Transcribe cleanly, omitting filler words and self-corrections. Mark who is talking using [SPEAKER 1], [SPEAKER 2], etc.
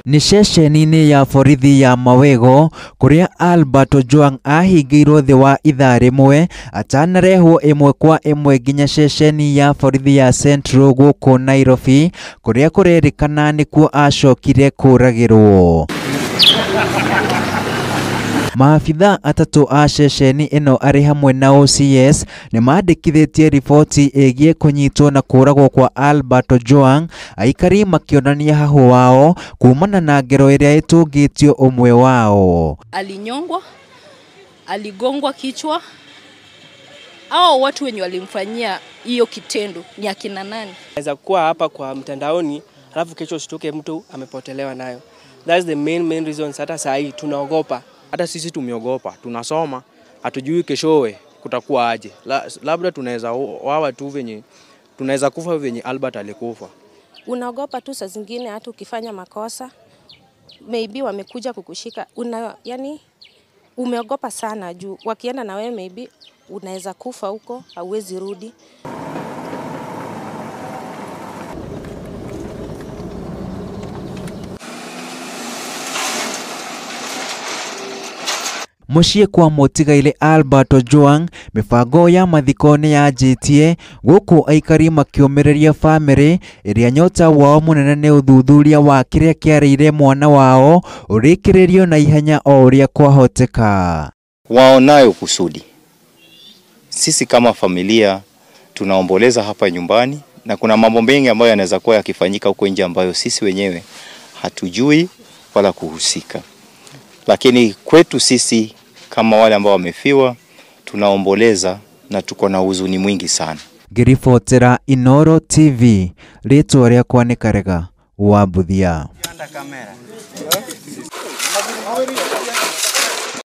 [SPEAKER 1] Nĩ ceceni-inĩ ya borithi ya Mawego kũrĩa Albert Ojwang ahingĩirwo thĩ wa ithaa rĩmwe atanarehwo ĩmwe kwa ĩmwe nginya ceceni ya borithi ya Central gũkũ Nairobi kũrĩa kũrerĩkana nĩkuo acokire kũragĩrwo. Maabitha atatũ a ceceni ĩno arĩ hamwe na OCS nĩmandĩkithĩtie riboti ĩgiĩ kũnyitwo na kũragwo kwa Albert Ojwang, aikari makĩonania hahũ wao kumana na ngero ĩrĩa ĩtũngĩtio ũmwe wao.
[SPEAKER 2] Alinyongwa, aligongwa kichwa. Hao watu wenye walimfanyia hiyo kitendo ni akina nani?
[SPEAKER 3] Naweza kuwa hapa kwa mtandaoni alafu kesho usitoke mtu amepotelewa nayo. That's the main reason hata saa hii tunaogopa.
[SPEAKER 4] Hata sisi tumeogopa, tunasoma, hatujui keshowe kutakuwa aje. Labda tunaweza wawa tu venye, tunaweza kufa venye Albert alikufa.
[SPEAKER 5] Unaogopa tu saa zingine hata ukifanya makosa, maybe wamekuja kukushika, yani umeogopa sana juu wakienda na wewe maybe unaweza kufa huko, hauwezi rudi.
[SPEAKER 1] Mũciĩ kwa mũtigaire Albert Ojwang, mĩbango ya mathiko nĩ yanjĩtie gũkũ aikari makĩũmĩrĩria bamĩrĩ ĩrĩa nyota wao mũnene nĩ ũthuthuria wa kĩrĩa kĩarĩire mwana wao ũrĩkĩrĩrio na ihenya o ũrĩa kwahoteka.
[SPEAKER 6] Waonayo kusudi. Sisi kama familia tunaomboleza hapa nyumbani na kuna mambo mengi ambayo yanaweza kuwa yakifanyika huko nje ambayo sisi wenyewe hatujui wala kuhusika. Lakini kwetu sisi kama wale ambao wamefiwa tunaomboleza na tuko na huzuni mwingi sana.
[SPEAKER 1] Ngĩribotera Inooro TV, rĩtwa rĩakwa nĩ Karega wa Mbuthia.